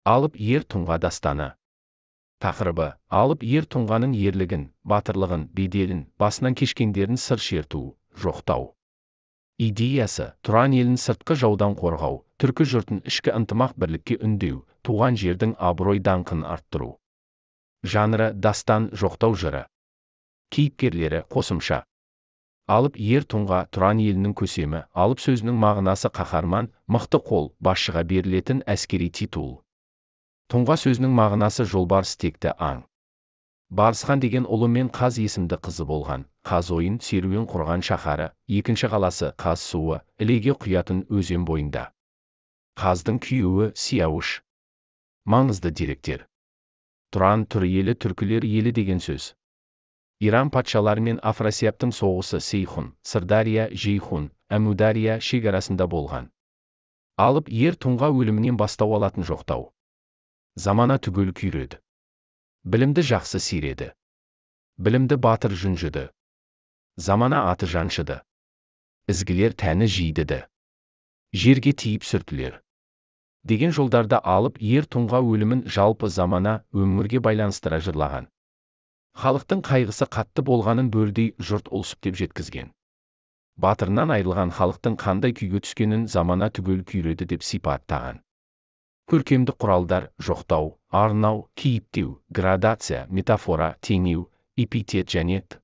Алып Ер Тұңға дастаны. Тақырыбы: Алып Ер Тұңғаның ерлігін, батырлығын, беделін, басынан кешкендерін сыр шерту, жоқтау. Идеясы: Тұран елін сыртқы жаудан қорғау, түркі жұртын ішкі ынтымақ бірлікке үндеу, туған жердің абырой даңқын арттыру. Жанры: дастан, жоқтау жыры. Кейіпкерлері, қосымша. Алып Ер Тұңға — Тұран елінің көсемі. Алып сөзінің мағынасы қаһарман, мықты қол, басшыға берілетін әскери титул. Тұңға сөзінің мағынасы жолбарыс текті аң. Барысхан деген ұлы мен Қаз есімді қызы болған. Қаз ойын, серуен құрған шаһары, екінші қаласы Қаз суы, Ілеге құятын өзен бойында. Қаздың күйеуі Сияуыш. Маңызды деректер. Тұран — тұр елі, түркілер елі деген сөз. Иран патшалары мен Афрасиабтың соғысы Сейхун, Сырдария, Жейхун, Әмудария шекарасында болған. Алып Ер Тұңға өлімінен бастау алатын жоқтау. Замана түгел күйреді. Білімді жақсы сиреді. Білімді батыр жүнжіді. Замана аты жаншыды. Ізгілер тәні жидіді. Жерге тиіп сүртілер. Деген жолдарда Алып Ер Тұңға өлімін жалпы замана, өмірге байланыстыра жырлаған. Халықтың қайғысы қатты болғанын бөрідей жұрт ұлысып деп жеткізген. Батырынан айырылған халықтың қандай күйге түскенін замана түгел күйреді деп сипаттаған. Көркемдік құралдар: жоқтау, арнау, кейіптеу, градация, метафора, теңеу, эпитет және т.